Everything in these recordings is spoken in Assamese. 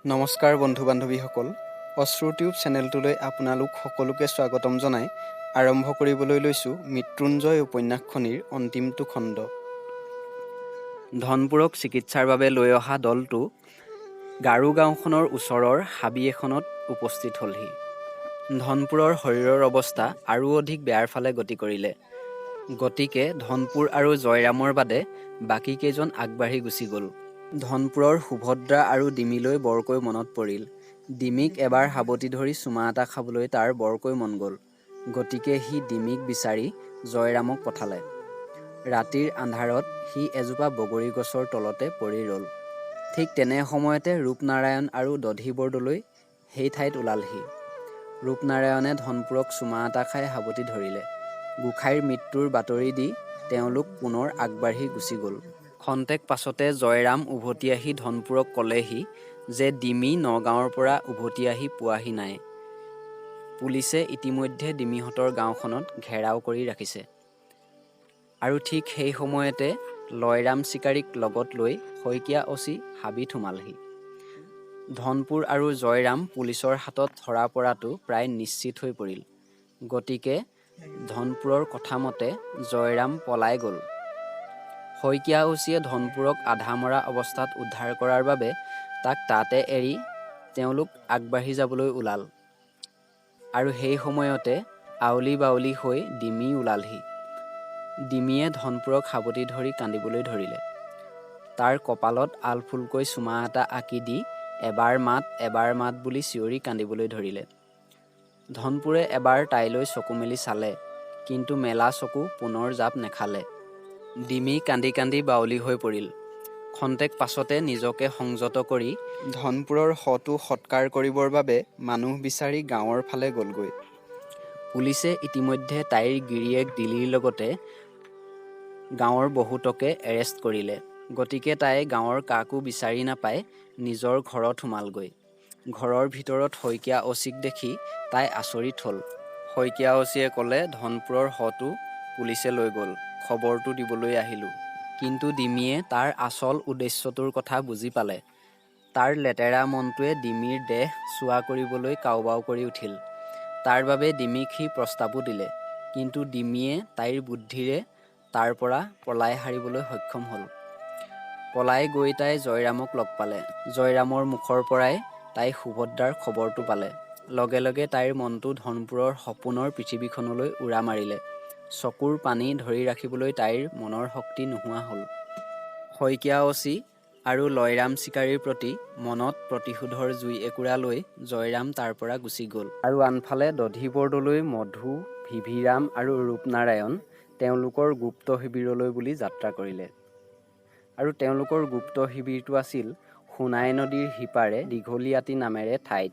নমস্কাৰ বন্ধু বান্ধৱীসকল, অশ্ৰু টিউব চেনেলটোলৈ আপোনালোক সকলোকে স্বাগতম জনাই আৰম্ভ কৰিবলৈ লৈছোঁ মৃত্যুঞ্জয় উপন্যাসখনিৰ অন্তিমটো খণ্ড। ধনপুৰক চিকিৎসাৰ বাবে লৈ অহা দলটো গাৰো গাঁওখনৰ ওচৰৰ হাবি এখনত উপস্থিত হ'লহি। ধনপুৰৰ শৰীৰৰ অৱস্থা আৰু অধিক বেয়াৰ ফালে গতি কৰিলে। গতিকে ধনপুৰ আৰু জয়ৰামৰ বাদে বাকীকেইজন আগবাঢ়ি গুচি গ'ল। ধনপুৰৰ সুভদ্ৰা আৰু ডিমিলৈ বৰকৈ মনত পৰিল। ডিমিক এবাৰ সাৱটি ধৰি চুমা এটা খাবলৈ তাৰ বৰকৈ মন গ'ল। গতিকে সি ডিমিক বিচাৰি জয়ৰামক পঠালে। ৰাতিৰ আন্ধাৰত সি এজোপা বগৰী গছৰ তলতে পৰি ৰ'ল। ঠিক তেনে সময়তে ৰূপনাৰায়ণ আৰু দধি বৰদলৈ সেই ঠাইত ওলালহি। ৰূপনাৰায়ণে ধনপুৰক চুমা এটা খাই সাৱটি ধৰিলে। গোসাঁইৰ মৃত্যুৰ বাতৰি দি তেওঁলোক পুনৰ আগবাঢ়ি গুচি গ'ল। খন্তেক পাছতে জয়ৰাম উভতি আহি ধনপুৰক ক'লেহি যে ডিমি নগাঁৱৰ পৰা উভতি আহি পোৱাহি নাই। পুলিচে ইতিমধ্যে ডিমিহঁতৰ গাঁওখনত ঘেৰাও কৰি ৰাখিছে। আৰু ঠিক সেই সময়তে লয়ৰাম চিকাৰীক লগত লৈ শইকীয়া অচি হাবিত সোমালহি। ধনপুৰ আৰু জয়ৰাম পুলিচৰ হাতত ধৰা পৰাটো প্ৰায় নিশ্চিত হৈ পৰিল। গতিকে ধনপুৰৰ কথামতে জয়ৰাম পলাই গ'ল। শইকীয়া অচিয়ে ধনপুৰক আধা মৰা অৱস্থাত উদ্ধাৰ কৰাৰ বাবে তাক তাতে এৰি তেওঁলোক আগবাঢ়ি যাবলৈ ওলাল। আৰু সেই সময়তে আউলি বাউলি হৈ ডিমি ওলালহি। ডিমিয়ে ধনপুৰক সাৱটি ধৰি কান্দিবলৈ ধৰিলে। তাৰ কপালত আলফুলকৈ চুমা এটা আঁকি দি এবাৰ মাত, এবাৰ মাত বুলি চিঞৰি কান্দিবলৈ ধৰিলে। ধনপুৰে এবাৰ তাইলৈ চকু মেলি চালে, কিন্তু মেলা চকু পুনৰ জাপ নেখালে। ডিমি কান্দি কান্দি বাউলি হৈ পৰিল। খন্তেক পাছতে নিজকে সংযত কৰি ধনপুৰৰ শটো সৎকাৰ কৰিবৰ বাবে মানুহ বিচাৰি গাঁৱৰ ফালে গ'লগৈ। পুলিচে ইতিমধ্যে তাইৰ গিৰিয়েক দিলিৰ লগতে গাঁৱৰ বহুতকে এৰেষ্ট কৰিলে। গতিকে তাই গাঁৱৰ কাকো বিচাৰি নাপাই নিজৰ ঘৰত সোমালগৈ। ঘৰৰ ভিতৰত শইকীয়া অচিক দেখি তাই আচৰিত হ'ল। শইকীয়া অচিয়ে ক'লে, ধনপুৰৰ শটো পুলিচে লৈ গ'ল, খবৰটো দিবলৈ আহিলোঁ। কিন্তু ডিমিয়ে তাৰ আচল উদ্দেশ্যটোৰ কথা বুজি পালে। তাৰ লেতেৰা মনটোৱে ডিমিৰ দেহ চুৱা কৰিবলৈ কাওবাও কৰি উঠিল। তাৰ বাবে ডিমিক সি প্ৰস্তাৱো দিলে। কিন্তু ডিমিয়ে তাইৰ বুদ্ধিৰে তাৰ পৰা পলাই সাৰিবলৈ সক্ষম হ'ল। পলাই গৈ তাই জয়ৰামক লগ পালে। জয়ৰামৰ মুখৰ পৰাই তাই সুভদ্ৰাৰ খবৰটো পালে। লগে লগে তাইৰ মনটো ধনপুৰৰ সপোনৰ পৃথিৱীখনলৈ উৰা মাৰিলে। চকুৰ পানী ধৰি ৰাখিবলৈ তাইৰ মনৰ শক্তি নোহোৱা হ'ল। শইকীয়া অচি আৰু লয়ৰাম চিকাৰীৰ প্ৰতি মনত প্ৰতিশোধৰ জুই একুৰা লৈ জয়ৰাম তাৰ পৰা গুচি গ'ল। আৰু আনফালে দধি বৰদলৈ, মধু, ভিভিৰাম আৰু ৰূপনাৰায়ণ তেওঁলোকৰ গুপ্ত শিবিৰলৈ বুলি যাত্ৰা কৰিলে। আৰু তেওঁলোকৰ গুপ্ত শিবিৰটো আছিল সোণাই নদীৰ সিপাৰে দীঘলীআটি নামেৰে ঠাইত।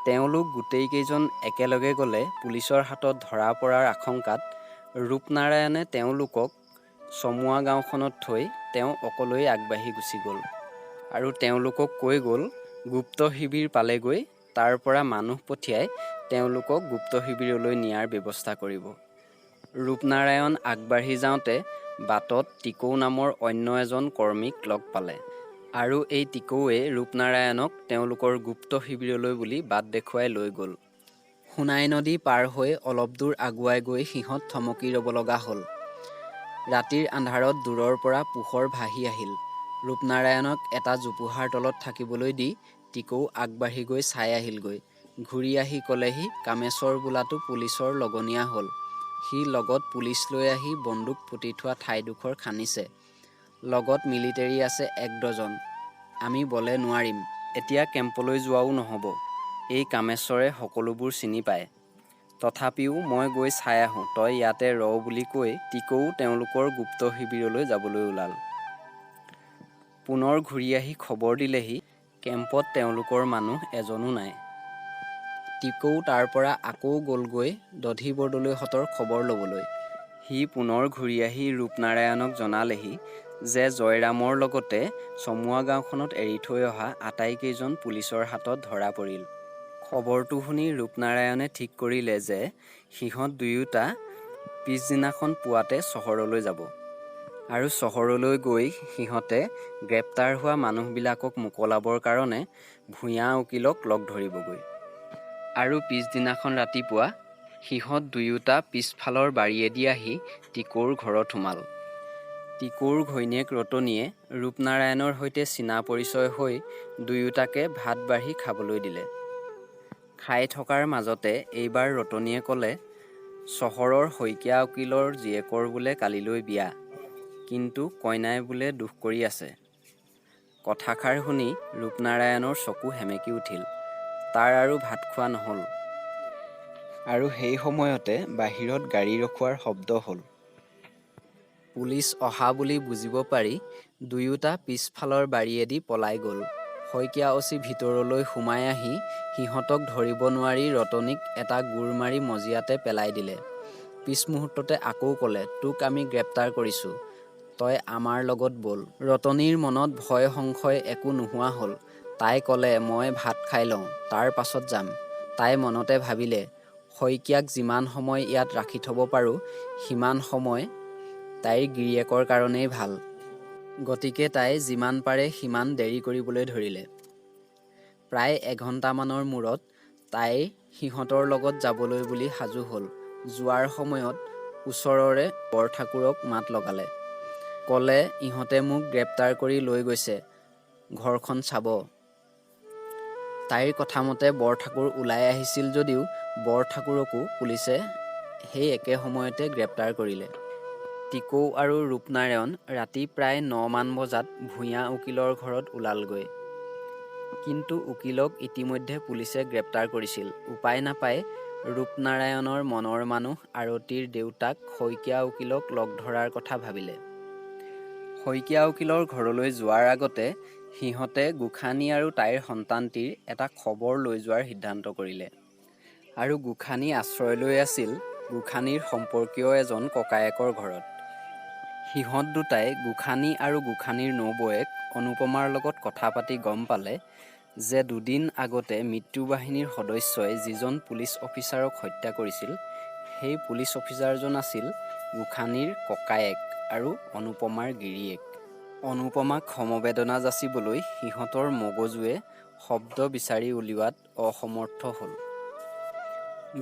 তেওঁলোক গোটেইকেইজন একেলগে গ'লে পুলিচৰ হাতত ধৰা পৰাৰ আশংকাত ৰূপনাৰায়ণে তেওঁলোকক চমুৱা গাঁওখনত থৈ তেওঁ অকলেই আগবাঢ়ি গুচি গ'ল। আৰু তেওঁলোকক কৈ গ'ল, গুপ্ত শিবিৰ পালেগৈ তাৰ পৰা মানুহ পঠিয়াই তেওঁলোকক গুপ্ত শিবিৰলৈ নিয়াৰ ব্যৱস্থা কৰিব। ৰূপনাৰায়ণ আগবাঢ়ি যাওঁতে বাটত টিকৌ নামৰ অন্য এজন কৰ্মীক লগ পালে। আৰু এই টিকৌৱে ৰূপনাৰায়ণক তেওঁলোকৰ গুপ্ত শিবিৰলৈ বুলি বাট দেখুৱাই লৈ গ'ল। সোণাই নদী পাৰ হৈ অলপ দূৰ আগুৱাই গৈ সিহঁত থমকি ৰ'ব লগা হ'ল। ৰাতিৰ আন্ধাৰত দূৰৰ পৰা পোহৰ ভাহি আহিল। ৰূপনাৰায়ণক এটা জোপোহাৰ তলত থাকিবলৈ দি টিকৌ আগবাঢ়ি গৈ চাই আহিলগৈ। ঘূৰি আহি ক'লেহি, কামেশ্বৰ বোলাটো পুলিচৰ লগনীয়া হ'ল। সি লগত পুলিচ লৈ আহি বন্দুক পুতি থোৱা ঠাইডোখৰ খান্দিছে। লগত মিলিটেৰী আছে এক ডজন। আমি বলে নোৱাৰিম। এতিয়া কেম্পলৈ যোৱাও নহ'ব। এই কামেশ্বৰে সকলোবোৰ চিনি পায়। তথাপিও মই গৈ চাই আহোঁ, তই ইয়াতে ৰ বুলি কৈ টিকৌ তেওঁলোকৰ গুপ্ত শিবিৰলৈ যাবলৈ ওলাল। পুনৰ ঘূৰি আহি খবৰ দিলেহি, কেম্পত তেওঁলোকৰ মানুহ এজনো নাই। টিকৌ তাৰ পৰা আকৌ গ'লগৈ দধি বৰদলৈহঁতৰ খবৰ ল'বলৈ। সি পুনৰ ঘূৰি আহি ৰূপনাৰায়ণক জনালেহি যে জয়ৰামৰ লগতে চমুৱা গাঁওখনত এৰি থৈ অহা আটাইকেইজন পুলিচৰ হাতত ধৰা পৰিল। খবৰটো শুনি ৰূপনাৰায়ণে ঠিক কৰিলে যে সিহঁত দুয়োটা পিছদিনাখন পুৱাতে চহৰলৈ যাব। আৰু চহৰলৈ গৈ সিহঁতে গ্ৰেপ্তাৰ হোৱা মানুহবিলাকক মোকলাবৰ কাৰণে ভূঞা উকীলক লগ ধৰিবগৈ। আৰু পিছদিনাখন ৰাতিপুৱা সিহঁত দুয়োটা পিছফালৰ বাৰীয়েদি আহি টিকৌৰ ঘৰত সোমাল। টিকৌৰ ঘৈণীয়েক ৰতনীয়ে ৰূপনাৰায়ণৰ সৈতে চিনা পৰিচয় হৈ দুয়োটাকে ভাত বাঢ়ি খাবলৈ দিলে। খাই থকাৰ মাজতে এইবাৰ ৰতনীয়ে ক'লে, চহৰৰ শইকীয়া উকীলৰ জীয়েকৰ বোলে কালিলৈ বিয়া, কিন্তু কইনাই বোলে দুখ কৰি আছে। কথাষাৰ শুনি ৰূপনাৰায়ণৰ চকু সেমেকি উঠিল। তাৰ আৰু ভাত খোৱা নহ'ল। আৰু সেই সময়তে বাহিৰত গাড়ী ৰখোৱাৰ শব্দ হ'ল। পুলিচ অহা বুলি বুজিব পাৰি দুয়োটা পিছফালৰ বাৰীয়েদি পলাই গ'ল। শইকীয়া অচি ভিতৰলৈ সোমাই আহি সিহঁতক ধৰিব নোৱাৰি ৰতনীক এটা গোৰ মাৰি মজিয়াতে পেলাই দিলে। পিছমুহূৰ্ততে আকৌ ক'লে, তোক আমি গ্ৰেপ্তাৰ কৰিছোঁ, তই আমাৰ লগত ব'ল। ৰতনীৰ মনত ভয় সংশয় একো নোহোৱা হ'ল। তাই ক'লে, মই ভাত খাই লওঁ, তাৰ পাছত যাম। তাই মনতে ভাবিলে, শইকীয়াক যিমান সময় ইয়াত ৰাখি থ'ব পাৰোঁ সিমান সময় তাইৰ গিৰিয়েকৰ কাৰণেই ভাল। গতিকে তাই যিমান পাৰে সিমান দেৰি কৰিবলৈ ধৰিলে। প্ৰায় এঘণ্টামানৰ মূৰত তাই সিহঁতৰ লগত যাবলৈ বুলি সাজু হ'ল। যোৱাৰ সময়ত ওচৰৰে বৰঠাকুৰক মাত লগালে। ক'লে, ইহঁতে মোক গ্ৰেপ্তাৰ কৰি লৈ গৈছে, ঘৰখন চাব। তাইৰ কথামতে বৰঠাকুৰ ওলাই আহিছিল যদিও বৰঠাকুৰকো পুলিচে সেই একে সময়তে গ্ৰেপ্তাৰ কৰিলে। টিকৌ আৰু ৰূপনাৰায়ণ ৰাতি প্ৰায় 9 মান বজাত ভূঞা উকীলৰ ঘৰত ওলালগৈ। কিন্তু উকীলক ইতিমধ্যে পুলিচে গ্ৰেপ্তাৰ কৰিছিল। উপায় নাপাই ৰূপনাৰায়ণৰ মনৰ মানুহ আৰতিৰ দেউতাক শইকীয়া উকীলক লগ ধৰাৰ কথা ভাবিলে। শইকীয়া উকীলৰ ঘৰলৈ যোৱাৰ আগতে সিহঁতে গোসাঁনী আৰু তাইৰ সন্তানটিৰ এটা খবৰ লৈ যোৱাৰ সিদ্ধান্ত কৰিলে। আৰু গোসাঁনী আশ্ৰয় লৈ আছিল গোসাঁনীৰ সম্পৰ্কীয় এজন ককায়েকৰ ঘৰত। সিহঁত দুটাই গোসাঁনী আৰু গোসাঁনীৰ নবৌয়েক অনুপমাৰ লগত কথা পাতি গম পালে যে দুদিন আগতে মৃত্যুবাহিনীৰ সদস্যই যিজন পুলিচ অফিচাৰক হত্যা কৰিছিল, সেই পুলিচ অফিচাৰজন আছিল গোসাঁনীৰ ককায়েক আৰু অনুপমাৰ গিৰিয়েক। অনুপমাক সমবেদনা যাচিবলৈ সিহঁতৰ মগজুৱে শব্দ বিচাৰি উলিওৱাত অসমৰ্থ হ'ল।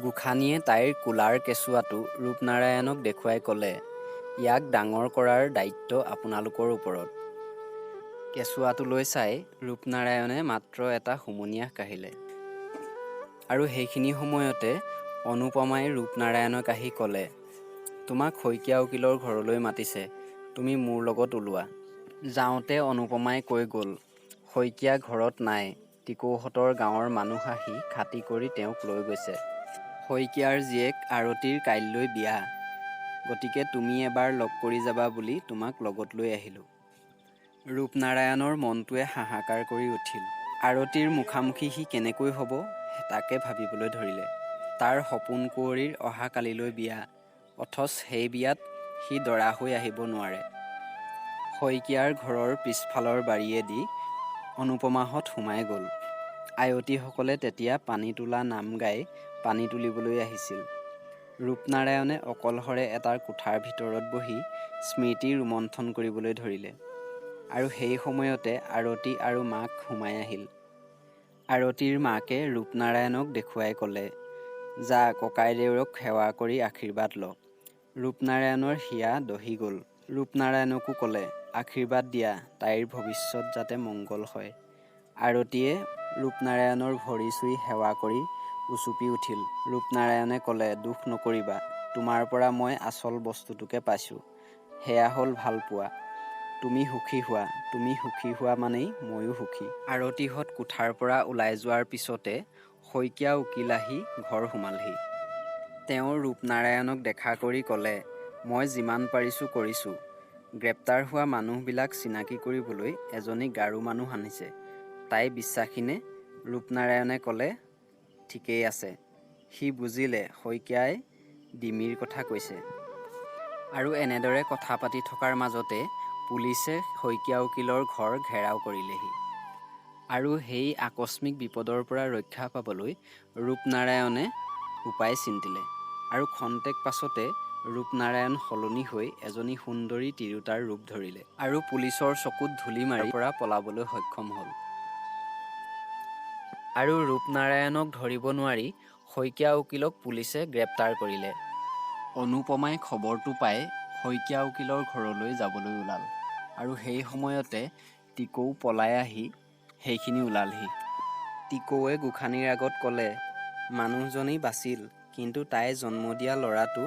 গোসাঁনীয়ে তাইৰ কোলাৰ কেঁচুৱাটো ৰূপনাৰায়ণক দেখুৱাই ক'লে, ইয়াক ডাঙৰ কৰাৰ দায়িত্ব আপোনালোকৰ ওপৰত। কেঁচুৱাটোলৈ চাই ৰূপনাৰায়ণে মাত্ৰ এটা হুমুনিয়াহ কাঢ়িলে। আৰু সেইখিনি সময়তে অনুপমাই ৰূপনাৰায়ণক আহি ক'লে, তোমাক শইকীয়া উকীলৰ ঘৰলৈ মাতিছে, তুমি মোৰ লগত ওলোৱা। যাওঁতে অনুপমাই কৈ গ'ল, শইকীয়া ঘৰত নাই, টিকৌহঁতৰ গাঁৱৰ মানুহ আহি খাতি কৰি তেওঁক লৈ গৈছে। শইকীয়াৰ জীয়েক আৰতিৰ কাইলৈ বিয়া, গতিকে তুমি এবাৰ লগ কৰি যাবা বুলি তোমাক লগত লৈ আহিলোঁ। ৰূপনাৰায়ণৰ মনটোৱে হাহাকাৰ কৰি উঠিল। আৰতিৰ মুখামুখি সি কেনেকৈ হ'ব তাকে ভাবিবলৈ ধৰিলে। তাৰ সপোন কুঁৱৰীৰ অহা কালিলৈ বিয়া, অথচ সেই বিয়াত সি দৰা হৈ আহিব নোৱাৰে। শইকীয়াৰ ঘৰৰ পিছফালৰ বাৰীয়েদি অনুপমাহঁত সোমাই গ'ল। আয়তীসকলে তেতিয়া পানী তোলা নাম গাই পানী তুলিবলৈ আহিছিল। ৰূপনাৰায়ণে অকলশৰে এটা কোঠাৰ ভিতৰত বহি স্মৃতি ৰোমন্থন কৰিবলৈ ধৰিলে। আৰু সেই সময়তে আৰতি আৰু মাক সোমাই আহিল। আৰতিৰ মাকে ৰূপনাৰায়ণক দেখুৱাই ক'লে, যা, ককাইদেউৰক সেৱা কৰি আশীৰ্বাদ ল। ৰূপনাৰায়ণৰ হিয়া দহি গ'ল। ৰূপনাৰায়ণকো ক'লে, আশীৰ্বাদ দিয়া, তাইৰ ভৱিষ্যত যাতে মংগল হয়। আৰতিয়ে ৰূপনাৰায়ণৰ ভৰি চুই সেৱা কৰি উচুপি উঠিল। ৰূপনাৰায়ণে ক'লে, দুখ নকৰিবা, তোমাৰ পৰা মই আচল বস্তুটোকে পাইছোঁ, সেয়া হ'ল ভালপোৱা। তুমি সুখী হোৱা, তুমি সুখী হোৱা মানেই ময়ো সুখী। আৰতিহঁত কোঠাৰ পৰা ওলাই যোৱাৰ পিছতে শইকীয়া উকীল আহি ঘৰ সোমালহি। তেওঁ ৰূপনাৰায়ণক দেখা কৰি ক'লে, মই যিমান পাৰিছোঁ কৰিছোঁ। গ্ৰেপ্তাৰ হোৱা মানুহবিলাক চিনাকি কৰিবলৈ এজনী গাৰো মানুহ আনিছে, তাই বিশ্বাসীনে? ৰূপনাৰায়ণে ক'লে, ঠিকেই আছে। সি বুজিলে শইকীয়াই ডিমিৰ কথা কৈছে। আৰু এনেদৰে কথা পাতি থকাৰ মাজতে পুলিচে শইকীয়া উকীলৰ ঘৰ ঘেৰাও কৰিলেহি। আৰু সেই আকস্মিক বিপদৰ পৰা ৰক্ষা পাবলৈ ৰূপনাৰায়ণে উপায় চিন্তিলে। আৰু খন্তেক পাছতে ৰূপনাৰায়ণ সলনি হৈ এজনী সুন্দৰী তিৰোতাৰ ৰূপ ধৰিলে আৰু পুলিচৰ চকুত ধূলি মাৰি পৰা পলাবলৈ সক্ষম হ'ল। আৰু ৰূপনাৰায়ণক ধৰিব নোৱাৰি শইকীয়া উকীলক পুলিচে গ্ৰেপ্তাৰ কৰিলে। অনুপমাই খবৰটো পাই শইকীয়া উকীলৰ ঘৰলৈ যাবলৈ ওলাল আৰু সেই সময়তে টিকৌ পলাই আহি সেইখিনি ওলালহি। টিকৌৱে গোসাঁনীৰ আগত ক'লে, মানুহজনী বাচিল, কিন্তু তাই জন্ম দিয়া ল'ৰাটো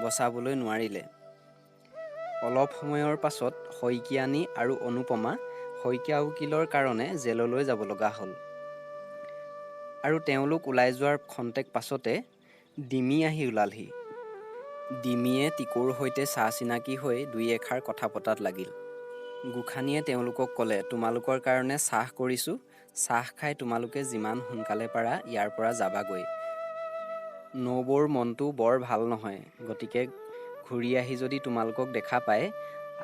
বচাবলৈ নোৱাৰিলে। অলপ সময়ৰ পাছত শইকীয়ানী আৰু অনুপমা শইকীয়া উকীলৰ কাৰণে জেললৈ যাব লগা হ'ল। আৰু তেওঁলোক ওলাই যোৱাৰ খন্তেক পাছতে ডিমি আহি ওলালহি। ডিমিয়ে টিকৌৰ সৈতে চা-চিনাকি হৈ দুই এষাৰ কথা পতাত লাগিল। গোসাঁনীয়ে তেওঁলোকক ক'লে, তোমালোকৰ কাৰণে চাহ কৰিছোঁ, চাহ খাই তোমালোকে যিমান সোনকালে পাৰা ইয়াৰ পৰা যাবাগৈ। নবৌৰ মনটো বৰ ভাল নহয়, গতিকে ঘূৰি আহি যদি তোমালোকক দেখা পায়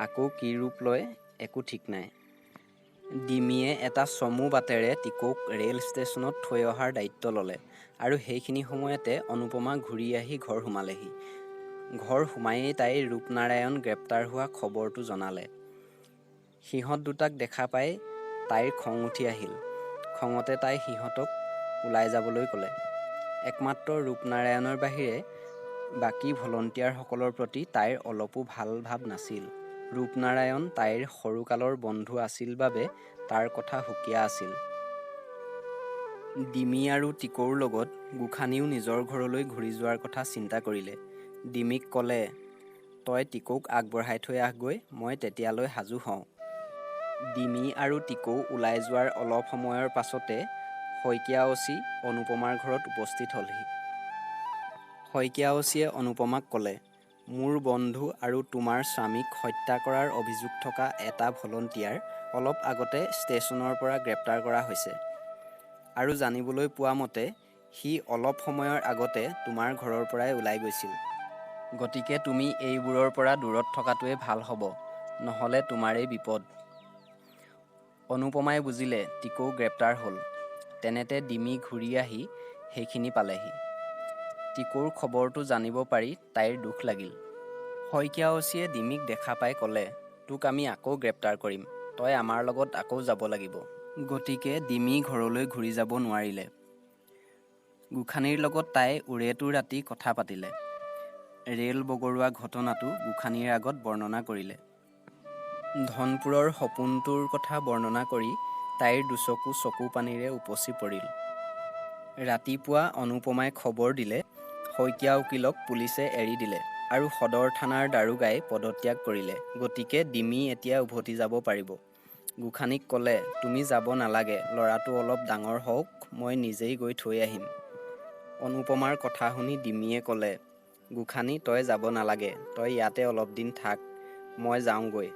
আকৌ কি ৰূপ লয় একো ঠিক নাই। ডিমিয়ে এটা চমু বাটেৰে টিকৌক ৰেল ষ্টেচনত থৈ অহাৰ দায়িত্ব ল'লে আৰু সেইখিনি সময়তে অনুপমা ঘূৰি আহি ঘৰ সোমালেহি। ঘৰ সোমায়েই তাই ৰূপনাৰায়ণ গ্ৰেপ্তাৰ হোৱা খবৰটো জনালে। সিহঁত দুটাক দেখা পাই তাইৰ খং উঠি আহিল। খঙতে তাই সিহঁতক ওলাই যাবলৈ ক'লে। একমাত্ৰ ৰূপনাৰায়ণৰ বাহিৰে বাকী ভলণ্টিয়াৰসকলৰ প্ৰতি তাইৰ অলপো ভাল ভাৱ নাছিল। ৰূপনাৰায়ণ তাইৰ সৰুকালৰ বন্ধু আছিল বাবে তাৰ কথা সুকীয়া আছিল। ডিমি আৰু টিকৌৰ লগত গোসাঁনীও নিজৰ ঘৰলৈ ঘূৰি যোৱাৰ কথা চিন্তা কৰিলে। ডিমিক ক'লে, তই টিকৌক আগবঢ়াই থৈ আহগৈ, মই তেতিয়ালৈ সাজু হওঁ। ডিমি আৰু টিকৌ ওলাই যোৱাৰ অলপ সময়ৰ পাছতে শইকীয়া অচি অনুপমাৰ ঘৰত উপস্থিত হ'লহি। শইকীয়া অচিয়ে অনুপমাক ক'লে, মোৰ বন্ধু আৰু তোমাৰ স্বামীক হত্যা কৰাৰ অভিযোগ থকা এটা ভলণ্টিয়াৰ অলপ আগতে ষ্টেচনৰ পৰা গ্ৰেপ্তাৰ কৰা হৈছে আৰু জানিবলৈ পোৱা মতে সি অলপ সময়ৰ আগতে তোমাৰ ঘৰৰ পৰাই ওলাই গৈছিল। গতিকে তুমি এইবোৰৰ পৰা দূৰত থকাটোৱেই ভাল হ'ব, নহ'লে তোমাৰেই বিপদ। অনুপমাই বুজিলে টিকৌ গ্ৰেপ্তাৰ হ'ল। তেনেতে ডিমি ঘূৰি আহি সেইখিনি পালেহি। টিকৌৰ খবৰটো জানিব পাৰি তাইৰ দুখ লাগিল। শইকীয়া অচিয়ে ডিমিক দেখা পাই ক'লে, তোক আমি আকৌ গ্ৰেপ্তাৰ কৰিম, তই আমাৰ লগত আকৌ যাব লাগিব। গতিকে ডিমি ঘৰলৈ ঘূৰি যাব নোৱাৰিলে। গোসাঁনীৰ লগত তাই ওৰেটো ৰাতি কথা পাতিলে। ৰেল বগৰোৱা ঘটনাটো গোসাঁনীৰ আগত বৰ্ণনা কৰিলে। ধনপুৰৰ সপোনটোৰ কথা বৰ্ণনা কৰি তাইৰ দুচকু চকুপানীৰে উপচি পৰিল। ৰাতিপুৱা অনুপমাই খবৰ দিলে, শইকীয়া উকীলক পুলিচে এৰি দিলে আৰু সদৰ থানাৰ দাৰোগাই পদত্যাগ কৰিলে, গতিকে ডিমি এতিয়া উভতি যাব পাৰিব। গোসাঁনীক ক'লে, তুমি যাব নালাগে, ল'ৰাটো অলপ ডাঙৰ হওক, মই নিজেই গৈ থৈ আহিম। অনুপমাৰ কথা শুনি ডিমিয়ে ক'লে, গোসাঁনী তই যাব নালাগে, তই ইয়াতে অলপ দিন থাক, মই যাওঁগৈ।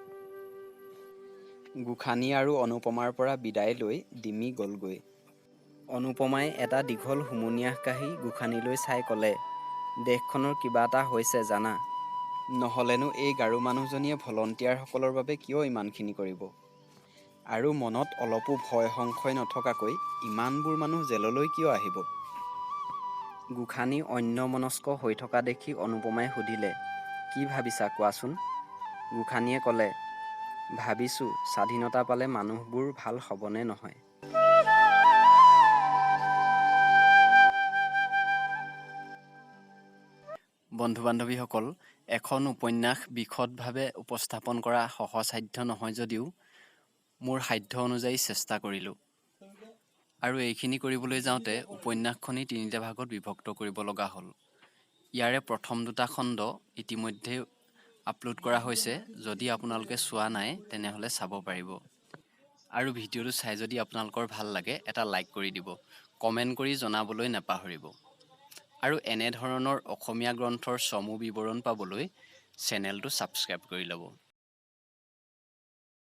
গোসাঁনী আৰু অনুপমাৰ পৰা বিদায় লৈ ডিমি গ'লগৈ। অনুপমাই এটা দীঘল হুমুনিয়াহ কাঢ়ি গোসাঁনীলৈ চাই ক'লে, দেশখনৰ কিবা এটা হৈছে জানা, নহ'লেনো এই গাৰো মানুহজনীয়ে ভলণ্টিয়াৰসকলৰ বাবে কিয় ইমানখিনি কৰিব? আৰু মনত অলপো ভয় সংশয় নথকাকৈ ইমানবোৰ মানুহ জেললৈ কিয় আহিব? গোসাঁনী অন্যমনস্ক হৈ থকা দেখি অনুপমাই সুধিলে, কি ভাবিছা কোৱাচোন? গোসাঁনীয়ে ক'লে, ভাবিছোঁ স্বাধীনতা পালে মানুহবোৰ ভাল হ'বনে নহয়। বন্ধু-বান্ধৱীসকল, এখন উপন্যাস বিশদভাৱে উপস্থাপন কৰা সহজসাধ্য নহয় যদিও মোৰ সাধ্য অনুযায়ী চেষ্টা কৰিলোঁ। আৰু এইখিনি কৰিবলৈ যাওঁতে উপন্যাসখনি তিনিটা ভাগত বিভক্ত কৰিব লগা হ'ল। ইয়াৰে প্ৰথম দুটা খণ্ড ইতিমধ্যে আপলোড কৰা হৈছে, যদি আপোনালোকে চোৱা নাই তেনেহ'লে চাব পাৰিব। আৰু ভিডিঅ'টো চাই যদি আপোনালোকৰ ভাল লাগে এটা লাইক কৰি দিব, কমেণ্ট কৰি জনাবলৈ নাপাহৰিব। আৰু এনেধৰণৰ অসমীয়া গ্ৰন্থৰ চমু বিৱৰণ পাবলৈ চেনেলটো ছাবস্ক্ৰাইব কৰি ল'ব।